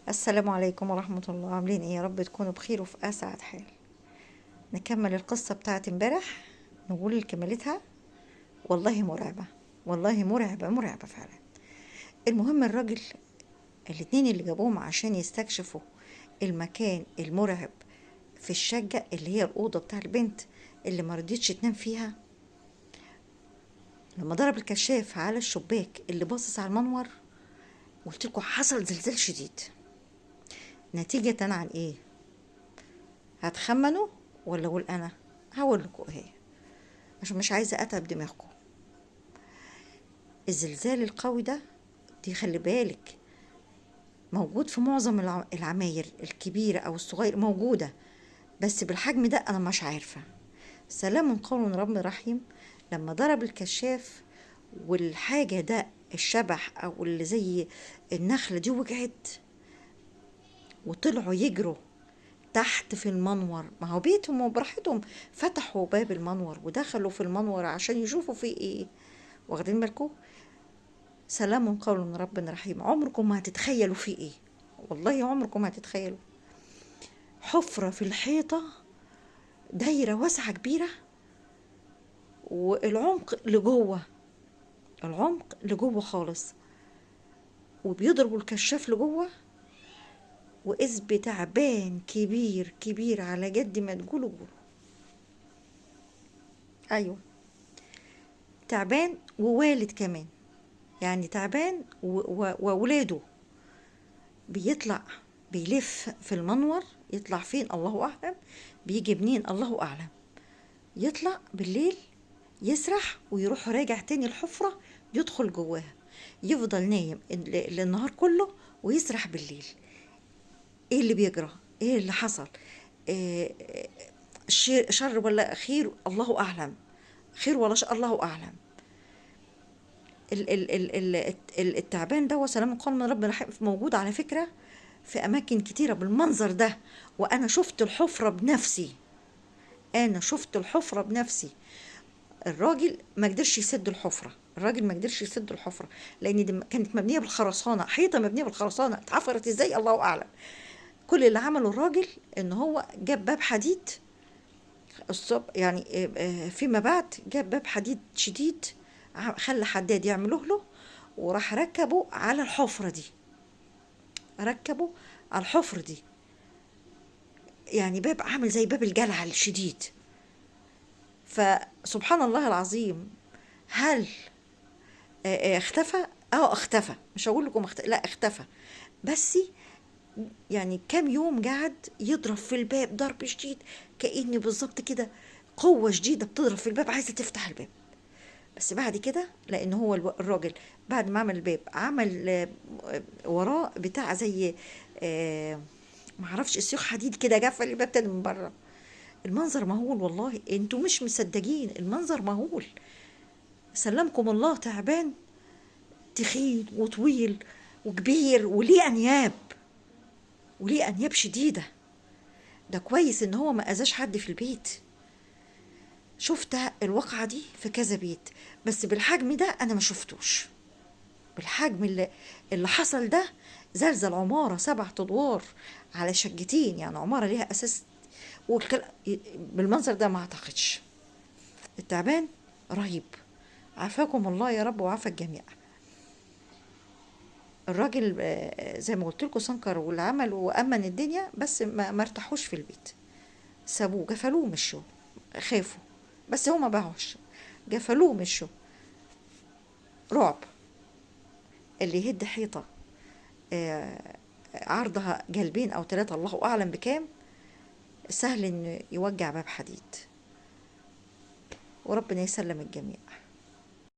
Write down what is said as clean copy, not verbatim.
السلام عليكم ورحمة الله. عاملين ايه؟ يا رب تكونوا بخير وفي اسعد حال. نكمل القصة بتاعت امبارح، نقول كمالتها. والله مرعبة، والله مرعبة مرعبة فعلا. المهم الراجل الاتنين اللي جابوهم عشان يستكشفوا المكان المرعب في الشقة اللي هي الأوضة بتاع البنت اللي ما رضيتش تنام فيها، لما ضرب الكشاف على الشباك اللي باصص على المنور، قلت لكم حصل زلزال شديد. نتيجة عن ايه؟ هتخمنوا ولا اقول انا؟ هقول لكم ايه عشان مش عايزة اتعب دماغكم. الزلزال القوي ده، دي خلي بالك موجود في معظم العماير الكبيرة او الصغير، موجودة، بس بالحجم ده انا مش عارفة. سلام قول رب رحيم. لما ضرب الكشاف والحاجة ده الشبح او اللي زي النخلة دي وقعت، وطلعوا يجروا تحت في المنور، ما هو بيتهم وبراحتهم، فتحوا باب المنور ودخلوا في المنور عشان يشوفوا فيه ايه. واخدين بالكم؟ سلام قول من رب رحيم. عمركم ما هتتخيلوا فيه ايه، والله عمركم ما هتتخيلوا. حفرة في الحيطة، دايرة واسعة كبيرة، والعمق لجوه، العمق لجوه خالص، وبيضربوا الكشاف لجوه، وإذ تعبان كبير كبير على جد ما تقولوا قولوا. أيوة تعبان ووالد كمان، يعني تعبان وولاده. بيطلع بيلف في المنور، يطلع فين الله أعلم، بيجي منين الله أعلم، يطلع بالليل يسرح ويروح راجع تاني الحفرة، يدخل جواها، يفضل نايم النهار كله ويسرح بالليل. ايه اللي بيجرى؟ ايه اللي حصل؟ إيه شر ولا خير؟ الله اعلم. خير ولا شر الله اعلم. التعبان ده وسلام قول من رب رحيم موجود على فكرة في اماكن كتيرة بالمنظر ده، وانا شفت الحفرة بنفسي، انا شفت الحفرة بنفسي. الراجل ما قدرش يسد الحفرة، الراجل ما قدرش يسد الحفرة لان دي كانت مبنية بالخرسانة، حيطة مبنية بالخرسانة، اتعفرت ازاي الله اعلم. كل اللي عمله الراجل ان هو جاب باب حديد الصبح، يعني فيما بعد جاب باب حديد شديد، خلى حداد يعمله له، وراح ركبه على الحفرة دي، ركبه على الحفرة دي، يعني باب عامل زي باب الجلعة الشديد. فسبحان الله العظيم. هل اختفى؟ اختفى، مش هقول لكم لا اختفى، بس يعني كام يوم قعد يضرب في الباب ضرب شديد، كأني بالظبط كده قوة شديدة بتضرب في الباب عايزة تفتح الباب. بس بعد كده، لأن هو الراجل بعد ما عمل الباب عمل وراه بتاع زي معرفش السيخ حديد كده، قفل الباب تاني من بره. المنظر مهول والله، انتوا مش مصدقين، المنظر مهول. سلمكم الله، تعبان تخين وطويل وكبير وليه انياب، وليه انياب شديدة. ده كويس ان هو ما اذاش حد في البيت. شفت الواقعة دي في كذا بيت، بس بالحجم ده انا ما شفتوش. بالحجم اللي حصل ده، زلزل عمارة 7 ادوار على شقتين، يعني عمارة ليها اساس بالمنظر ده ما اعتقدش. التعبان رهيب. عافاكم الله يا رب وعافى الجميع. الراجل زي ما قلت لكم سنكر والعمل وامن الدنيا، بس ما ارتاحوش في البيت، سابوه، قفلوه مشوا، خافوا، بس هو ما باعوش، قفلوه مشوا. رعب. اللي يهد حيطة عرضها جلبين او 3 الله اعلم بكام، سهل ان يوجع باب حديد. وربنا يسلم الجميع.